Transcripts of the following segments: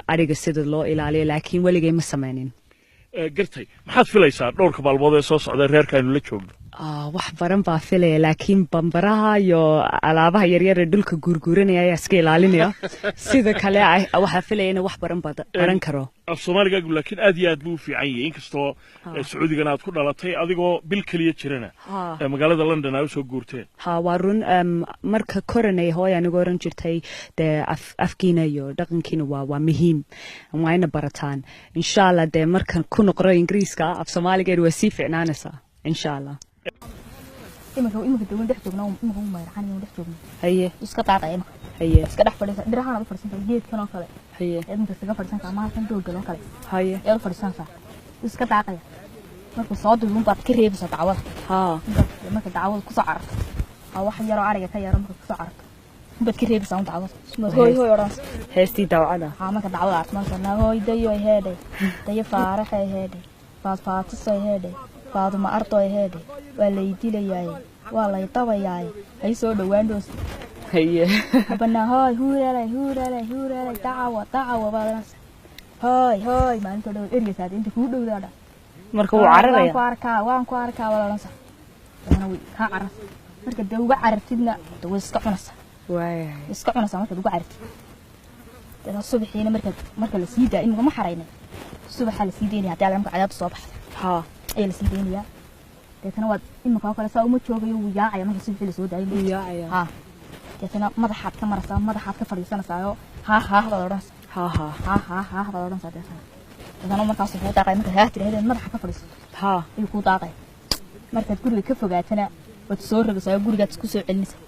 Ariga sida loo ilaaliyo, laakiin weligay ma sameynin. Gartay. Maxaad filaysaa dhowrka maalmood ee soo socda reerka aynu la joogno? Wax badan baa filaya, laakiin bambaraha iyo alaabaha yaryar ee dhulka guurguuranaya ayaa iska ilaalinaya. Sida kale waxaa filaya inuu wax baran baran karo. Af Soomaaligaagu laakiin aad iyo aad buu u fiican yahay, inkastoo Sacuudigana aad ku dhalatay, adigoo bil keliya jirana magaalada London aa usoo guurteen. Ha, waa run. Marka koranay, hooy anigu oran jirtay dee afkiina iyo dhaqankiina waa muhiim, waa ina barataan. Insha Allah dee markan ku noqro Ingiriiska, af Soomaaligeedu waa sii fiicnaanaysaa, insha Allah. Iminka dawan dhex joognaa, iminka u mayrxan dhex joognaa. Iska daaqaya iminka. Iska dhex fadhiisa dhirahaan u fadhiisantaa, geedkan oo kale. Ayaad inta iskaga fadhiisantaa ama halkan dooggan oo kale. Ayaad u fadhiisantaa, iska daaqaya. Markuu soo duubun baad ka reebaysaa dacwada. Marka dacwada kusoo cararto, aa wax yaroo ariga ka yaro marka kusoo cararto unbaad ka reebaysaa un dacwada. Hooy hooy odhanaysa. Heestii dawcada. Haa, marka dacwada arto marka nahooy dayoy heedhay, dayo faaraxay heedhay, faadfaatisay heedhay, faaduma ardoy heedhay, waa lay dilayaaye, waa lay dabayaaye, hay soo dhowaan dhoos. Habana hooy huuralay huuralay huuralay dacawa dacawa baad odhanaysaa. Hooy hooy maalinta dhow ergeysaad inta kuu dhowdaa dhan. Marka wuu cararaya. Waan ku arkaa, waan ku arkaa baad odhanaysaa. Dabana way kaa cararsa. Marka dee uga carartidna dee way iska cunaysaa. Iska cunaysaa markaad uga carartid. Deetna subaxiina marka la sii daa, imika ma xaraynay, subaxaa la sii daynaya haddii alla marka cadaadu soo baxda. Ayaa la sii daynayaa. Deetna waad imika oo kale saa uma joogayo, wuu yaacaya marka subaxii la soo daayo. Wuu yaacaya. Haa, deetna madaxaad ka maraysaa, madaxaad ka fadhiisanaysaa oo haa haa baad odhanaysaa. Ha ha. Haa haa haa baad odhanaysaa. Deetna markaasuu kuu daaqaya markaad haa tirahdeen madaxa ka fadhiisato. Ayuu kuu daaqaya. Markaad guriga ka fogaatana waad soo rogaysaa oo gurigaad isku soo celinaysaa.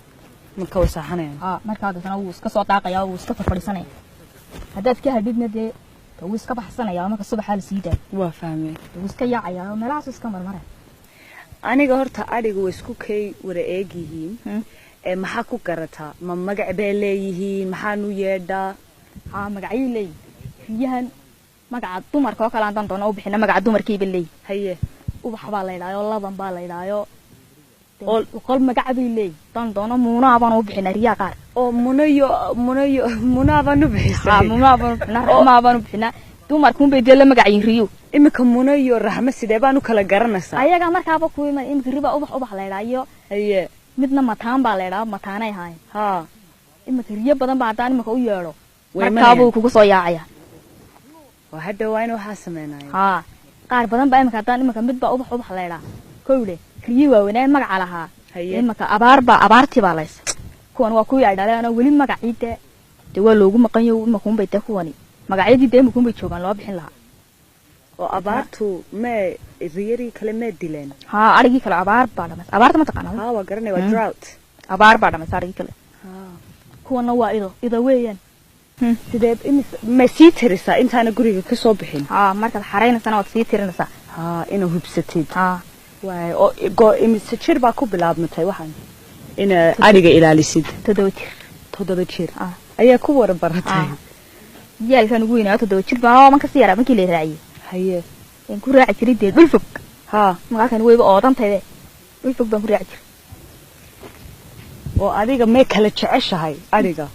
Marka way saaxanayaan. Haa, markaa deetna wuu iska soo daaqaya, wuu iska fadhiisanaya. Haddaad ka hadhidna dee wuu iska baxsanaya marka subaxaa la sii daayo. Waa fahmay. Wuu iska yaacaya oo meelahaas iska marmaraya. Aniga horta adhigu way isku kay wada eeg yihiin. Ee maxaa ku garataa? Ma magac bay leeyihiin? Maxaanu yeedhaa? Haa, magacyay leeyihin riyahan. Magaca dumarka oo kale haddaan doono u bixina, magaca dumarkayba leeyihin. Ubax baa la yidhahyo, ladan baa la yidhahyo, qol magac bay leeyihin. Haddaan doono muunaa baan u bixinaa riyaha qaar. Oo munayo munayo munaa baan u bixisay. Muunaa baan u bixinaa, raxmaa baan u bixinaa. Dumarkuunbay dee la magacayin riyo. Iminka muno iyo raxmo sidee baan u kala garanaysaa? Ayagaa markaaba ku iman. Iminka riba ubax ubax la yidhahyo. Midna mataan baa la yidhaha, mataanay ahaayeen. Iminka riyo badan baa haddaan iminka u yeedho, markaabuu kugu soo yaacaya. Oo hadda waa in waxaa sameynayo. Haa, qaar badan baa iminka haddaan iminka mid baa ubax ubax la yidhaha kowle, riyo waaweynaa magaca lahaa. Iminka abaar baa, abaartii baa laysa. Kuwan waa kuwii ay dhaleen oo weli magacii dee waa loogu maqan yaho iminkuunbay dee kuwani magacyadii dee iminkuunbay joogaan loo bixin lahaa. Oo abaartu mee riyadii kale mee dileen? Haa, arigii kale abaar baa dhamaysa. Abaarta ma taqaanaa? Haa, waa garanay, waa drought. Abaar baa dhamaysa arigii kale. Kuwana waa ido, ido weeyaan. Sidee imis ma sii tirisaa intaana guriga ka soo bixin? Haa, markaad xaraynaysana waad sii tirinaysaa. Haa, inaa hubsatid. Haa. Waay, oo go imise jir baa ku bilaabmatay waxaan ina ariga ilaalisid? 7 jir. 7 jir ayaa ku wara baratay? Yaalkan ugu weynaa 7 jir baa, man kasii yaraa markii la raaciyey. Aan ku raaci jiray dee dhul fog. Magaalkan weyba oodantayde, dhul fog baan ku raaci jiray. Oo adiga may kala jeceshahay ariga?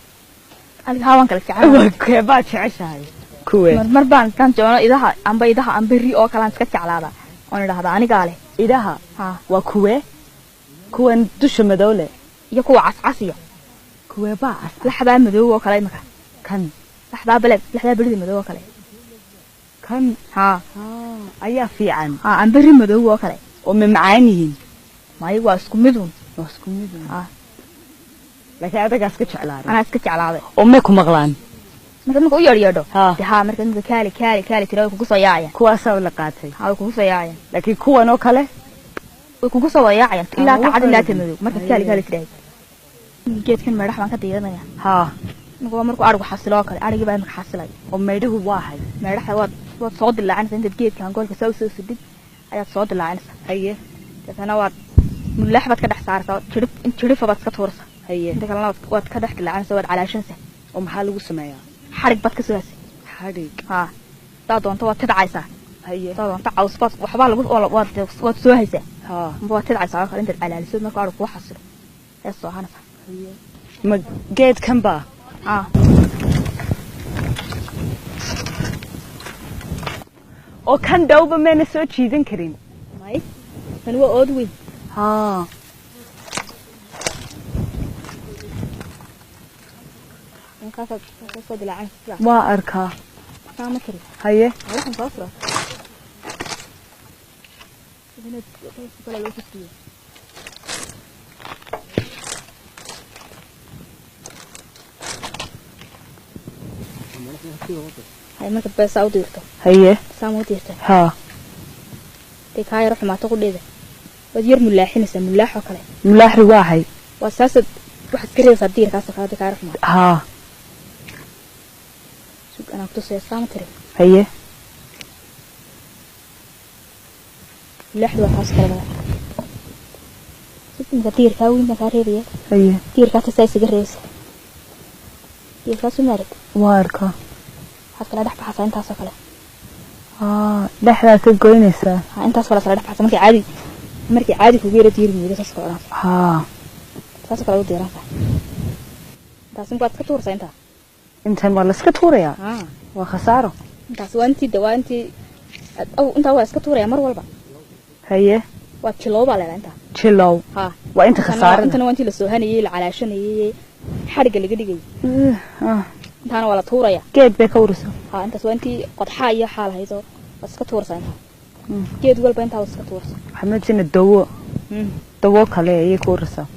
Aniga haa, waan kala jecelahay. Keebaa jeceshahay, kuwe? Mar baan intaan joono idaha amba idaha amba ri oo kalaan iska jeclaada oon idhahda anigaa leh. Idaha? Haa. Waa kuwe kuwan dusha madow leh? Iyo kuwa cascasiya. Kuwee baa cas? Laxdaa madow oo kale imika. Kan? Laxdaa baleed, laxdaa berida madow oo kale. Kan? Haa. Ayaa fiican. Haa, amba ri madow oo kale. Oo ma macaan yihiin? Maayo, waa isku midun. Waa isku midun. Haa. Laakiin adagaa iska jeclaaday. Anaa iska jeclaaday. Oo may ku maqlaan? Marka u yeedh yeedho. Dee haa, marka imika kaali kaali kaali tira way kugu soo yaacayaan. Kuwaasaa la qaatay. Haa, way kugu soo yaacayaan. Laakiin kuwan oo kale? Way kugu soo wada yaacayaan ilaa tacad ilaa ta madow marka kaali kaali tiraahid. Geedkan meedhax baan ka diidanaya. Imika waa markuu arigu xasilo oo kale, arigii baa imika xasilay. Oo meydhuhu waa hay? Meedhaxa waad soo dilaacinaysaa intaad geedka hangoolka saa usoo sudhid ayaad soo dilaacinaysaa. Deetana waad mulaax baad ka dhex saaraysaa, jirif in jirifa baad iska tuuraysaa. Inta kalena waad ka dhex dilaacinaysaa, waad calaashanaysaa. Oo maxaa lagu sameeyaa? Xarig baad ka sugaysaa. Xarig? Haa, haddaad doonto waad tidcaysaa. Haddaad doonto caws baad waxbaa lagu waad soo haysaa. Amba waad tidcaysaa oo kale intaad calaaliso markuu arigu kuu xasilo ayaad soohanaysaa. Ma geedkan baa? Haa. Oo kan dhowba mayna soo jiidan karin? May, tan waa ood weyn. Haa. Inkaasaad soo dilaacay. Waa arkaa. Saa ma tiri? Haye. Waxaan soo fura inaad kale loo fuskiyo. Hay, marka beesaa u diirto. Haye. Saa ma u diirta? Haa. Dee kaa yaro xumaato qudheeda waad yar mulaaxinaysaa, mulaax oo kale. Mulaaxri waaxay? Waa saasaad waxaad ka reebaysaa diirkaasoo kale, dee kaa yaro xumaato. Haa. Sug, anaa kutusaya. Saa ma tiri? Haye. Mulaaxdu waa taas kale bada. Sug, imika diirkaa weyn baan kaa reebaya. Haye. Diirkaasa saa isaga reebaysa, diirkaasu maarag. Waa arkaa. Waxaad kala dhex baxaysaa intaasoo kale. Haa, dhexdaad ka goynaysaa. Ha, intaas kale kala dhex baxaysa markay caadi kugu yara diiri weydo, saas kale odhanaysa. Haa. Saas kale u diiranaysaa. Intaas waad iska tuuraysaa intaa. Intan waa la iska tuurayaa? Haa. Waa khasaaro. Intaas waa intii de waa intii aw intaa waa iska tuuraya mar walba. Haye. Waa jilow baa leedahay intaa. Jilow? Haa. Waa inta khasaarada. Intana waa intii la soohanayey, la calaashanayey, xadhigga laga dhigayay. Intaana waa la tuuraya. Geed bay ka urisa. Haa, intaas waa intii qodxaa iyo xaal haydoo waad iska tuuraysaa intaa. Geed walba intaa waad iska tuuraysaa. Waxaa moodaysa dawo dawo kale ayay ka urisaa.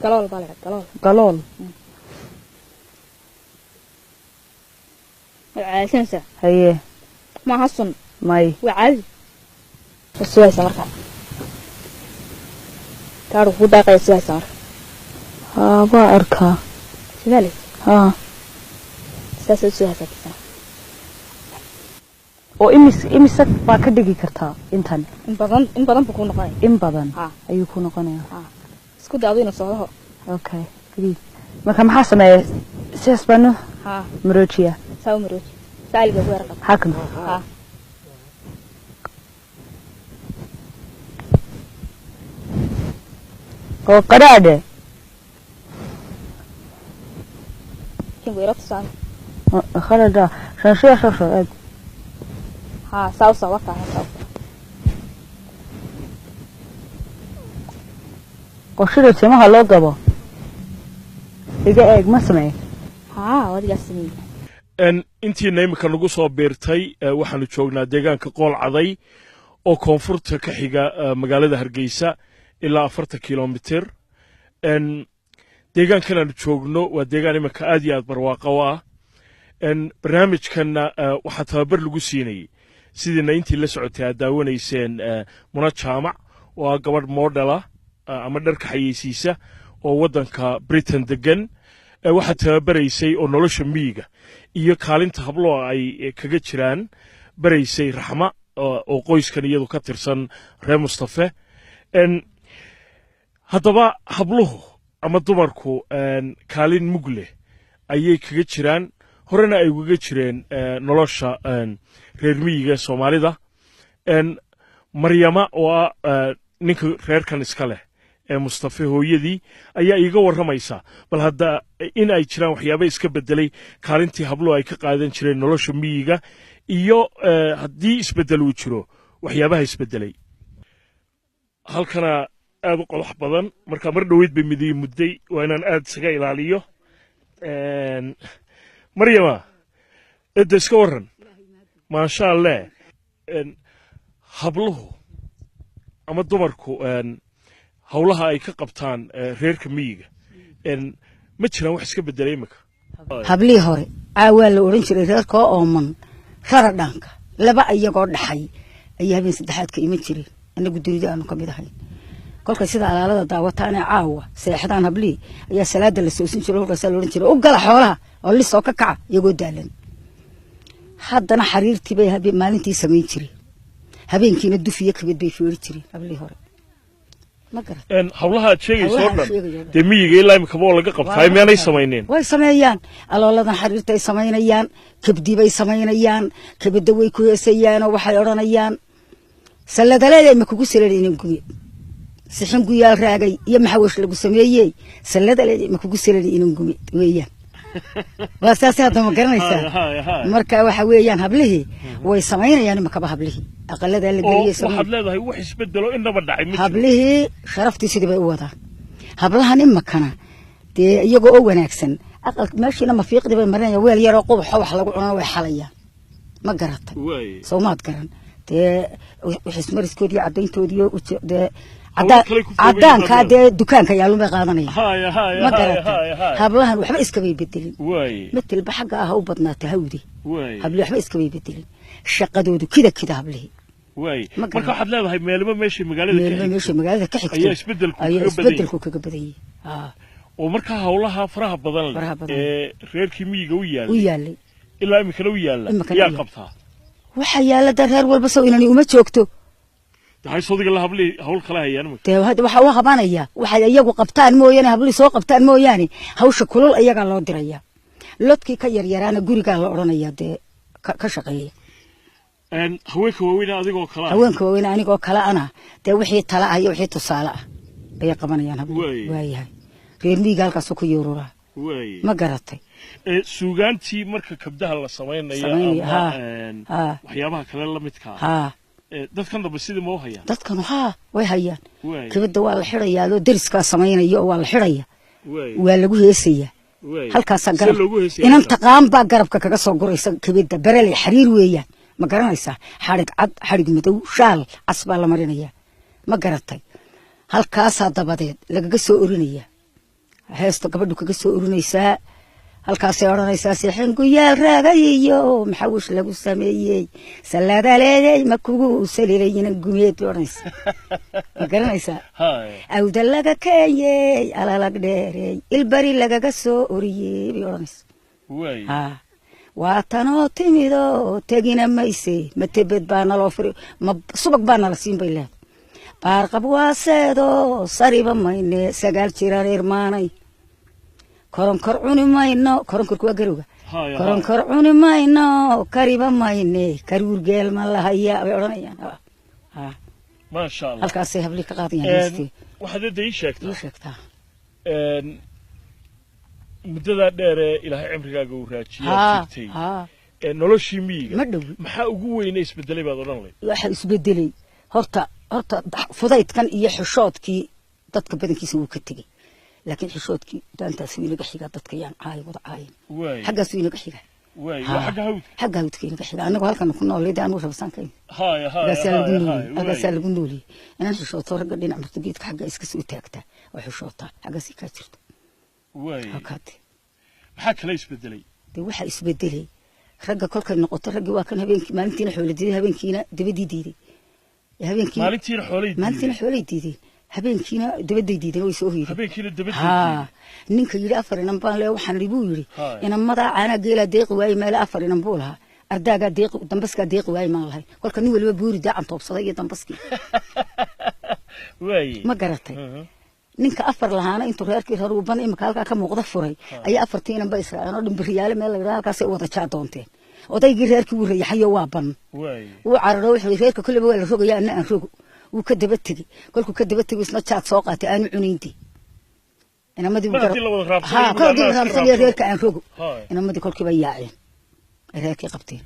Galool baa leedahay, galool. Galool. Waad calaashanaysaa. Haye. Maaha sun. May. Waa caadi, waad sugaysaa markaa, gaadhu kuu daaqaya, sugaysaa marka. Haa, waa arkaa. Sidaale. Haa. Saasaad u sugaysaa kisana. Oo imise baa ka dhigi kartaa intan? In badan, in badan buu kuu noqonaya. In badan? Haa. Ayuu ku noqonayaa. Haa, isku day adu ina socdaho. Okay, gariid. Marka maxaa sameeya? Sidaas baanu Haa. maroojiya? Saa u marooji, saaliga ku yara qab. Xakan? Haa. Oo qadhaadhe. Kin yaro tusaan. Khalada shanshiya shasho eeg. Haa, saa u soo wakaa, saa u soo. Oo sida timaha loo gabo iga eeg, ma sameey? Haa, adigaa sameeyey. Intiina iminka nagu soo biirtay, waxaanu joognaa deegaanka Qool Caday oo koonfurta ka xiga magaalada Hargeysa ilaa 40 kilomitir. Deegaankan aanu joogno waa deegaan iminka aad iyo aad barwaaqo u ah. Barnaamijkanna waxaa tababar lagu siinayey, sidiina intii la socotay aad daawanayseen, Muna Jaamac oo ah gabadh model ah ama dharka xayeysiisa oo waddanka Britain degan. Waxaa tababaraysay oo nolosha miyiga iyo kaalinta habloa ay kaga jiraan baraysay Raxma oo qoyskan iyadu ka tirsan reer Mustafe. Haddaba habluhu ama dumarku kaalin mug leh ayay kaga jiraan, horena ay ugaga jireen nolosha reer miyiga Soomaalida. Maryama oo ah ninka reerkan iska leh ee Mustafe hooyadii ayaa iiga warramaysa bal hadda in ay jiraan waxyaaba iska beddelay kaalintii habluhu ay ka qaadan jireen nolosha miyiga iyo haddii isbeddel uu jiro waxyaabaha isbeddelay. Halkana aad u qodax badan, marka mar dhoweyd bay midiyi mudday, waa inaan aad isaga ilaaliyo. Maryama edda, iska warran? Maasha alleh. Habluhu ama dumarku howlaha ay ka qabtaan reerka miyiga ma jiraan wax iska beddelay imika? Hablihii hore caawaa la odhan jiray reerkoo ooman rara dhaanka laba iyagoo dhaxay ayay habeen saddexaadka iman jireen. Annagu dunida aanu ka mid ahayn, kolkay sida alaalada daawataanee caawa seexdaan hablihii ayaa salaada la soosin jiray. Kolkaasaa la odhan jiray u gala xoolaha oo lisoo ka kaca iyagoo daalan. Haddana xariirtii bay habeen maalintii samayn jireen, habeenkiina dufiyo kabid bay feeri jireen hablihii hore, ma garat? Howlaha aad sheegayso oo Howlaha aan dhan sheegayo oo dhan. Dee miyiga ilaa imikaba oo laga qabtaa, miyaanay samaynin? Way sameeyaan. Alooladan xariirtay samaynayaan, kabdibay samaynayaan, kabada way ku heesayaanoo waxay odhanayaan: "Salladaleeday ma kugu salanaynin gume, sixin guyaal raagay iyo maxawesh lagu sameeyey, salladaleeday ma kugu salanaynin gume" weeyaan. Waa saas hadda, ma garanaysaa? Marka waxa weeyaan hablihii way samaynayaan imakaba, hablihii aqaladaa la oo geliyey waxaad leedahay wax isbedelo inaba dhacay ma jiro. Hablihii sharaftii sidii bay u wadaan. Hablahan imakana dee iyagoo oo wanaagsan aqal meeshiina mafiiqdii bay marinayaan, weel yaroo qubaxo wax lagu cunana way xalayaan, ma garatay? Soo maad garan? Dee wixismariskoodii caddayntoodii dee Hawlo kale ku fogeeyeen caddaankaa hablahan. Dee dukaanka yaalun bay qaadanayaan, ma haya garatay? Haya. Hablahan waxba iskabay bedelin. Matelba xagga ah ha u badnaata hawdi. Hablihii waxba iskabay bedelin, shaqadoodu kida kida hablihii. Ma marka garan. Waxaad leedahay meelba meeshay magaalada ka meelba xigto meesha magaalada ka xigto ayaa isbedelku ayaa kaga badan yahay. Isbedelku kaga badan yahay. Oo markaa hawlaha faraha badan leh Faraha badan. ee reerkii miyiga u u yaalay yaalay ilaa iminkana u yaalla Iminkana yaa u yaalla. qabtaa? Waxaa yaalla da reer walba sow inani uma joogto. Dahay sodiga la hablihii hawl kala hayaan iminka. Dee hadda waxaa u habanaya waxay iyagu qabtaan mooyaane, hablihii soo qabtaan mooyaane, hawsha kulul iyagaa loo diraya, lodkii ka yaryaraana gurigaa la odhanaya dee ka shaqeeya. Haweenka waaweyn adigoo kala ah. Haweenka waaweyn anigoo kale ana dee wixii tala ah iyo wixii tusaale ah ayay qabanayaan hablihii. Waayahay, reer miyiga halkaasuu ku yuururaa. Ma garatay? Suugaantii marka kabdaha la samaynayo Samaynaya, ama haa, haa. waxyaabaha kale la midka ah, dadkan dambe sidii ma u hayaan? Dadkanu haa, way hayaan. Kibadda waa la xidhayaa, adoo deriskaa samaynaya oo waa la xidhaya. Waa lagu heesayaa. Halkaasaa See garab loogu heesaya? Inanta qaan baa garabka kaga soo guraysa kibidda bereley xariir weeyaan, ma garanaysaa? Xadhig cad, xadhig madow, shaal cas baa la marinayaa, ma garatay? Halkaasaa dabadeed lagaga soo orinayaa heesta, gabadhu kaga soo orinaysaa. Halkaasay odhanaysaa: "Sixin guyaal raagay iyo maxawish lagu sameeyey sallaadaleeyey ma kugu saliilayina gumeed," bay odhanaysaa, ma garanaysaa? "Awda laga keenyey, alalag dheerey, ilbari lagaga soo oriyey," bay odhanaysaa. Haa, waa tanoo timido tegina mayse, ma tebed baa naloo furi, ma subag baa nala siin, bay leedahay. "Baarqab waaseedo sariba mayne, 9 jiraan irmaanay, koronkor cuni mayno." Koronkorku waa garowga. "Koronkor cuni mayno, kariba mayne, karuur geel ma lahaya," bay odhanayaan. Haa. Maasha Allah. Halkaasay hablii ka qaadayaan heestii. Waxaad hadda ii sheegtaa Ii sheegtaa. Muddadaa dheer ee Ilaahay cimrigaaga uu raajiyay aad jirtay noloshii miyiga Ma dhowi. maxaa ugu weyne isbedelay baad odhan lahayd? Waxa isbedelay horta fudaydkan iyo xishoodkii dadka badankiisa wuu ka tegey, laakiin xishoodkii daantaas wuu inaga xigaa. Dadka yaan caayi wada caayin. Xaggaas wuu inaga xigaa. Waa xagga hawdka. Xagga hawdka inaga xigaa. Anagoo halkan ku noolay dee anugu rabasaankayn haya halkaasaa lagu haya nooliyey. Haya Halkaasaa lagu nooliyey inaan xishooto. Ragga dhinac marto, geedka xagga iska soo taagtaa oo xishootaa, xaggaasii kaa jirto. Halkaate. Maxaa kale isbedelay? Dee waxaa isbedelay ragga kolkay noqoto, raggii waa kan habeenkii maalintiina xoolo diiday, habeenkiina dabadii diiday. Habeenkii Maalintiina xoolay maalintiina diideen. Xoolay diideen, habeenkiina dabaday diideen, way soo hoydeen. Habeenkiina dabadii. Haa, ninka yidhi 4 inan baan le, waxaan idhi buu yidhi, inamadaa caanaa geelaa deeqi waaye meele 4 inan buu lahaa, ardaagaa deeqi, dambaskaa deeqi waaye maan lahayn. Kolka nin waliba buuri daacan toobsaday iyo dambaskii. Ma garatay? Ninka 4 lahaana intuu reerkii reer ban imika halkaa ka muuqda furay ayaa afartii inan ba israaceen oo dhimbiriyaale meel la yidhaha halkaasay u wada jaa doonteen. Odaygii reerkii wuu rayaxayo, waa ban. Wuu cararo, wuxuu yidhi reerka kolleyba waa la rogaya, anna aan rogo. Wuu ka daba tegey. Kolkuu ka daba tegey isna jaad soo qaatay aanu cunayndi inamadii. Mar haddii la wada raabsanayo, Haa, kol haddii la anna iska raabsanayo raabsano. Reerka aan rogo. Haya. Inamadii kolkiiba yaaceen, ay reerkii qabteen.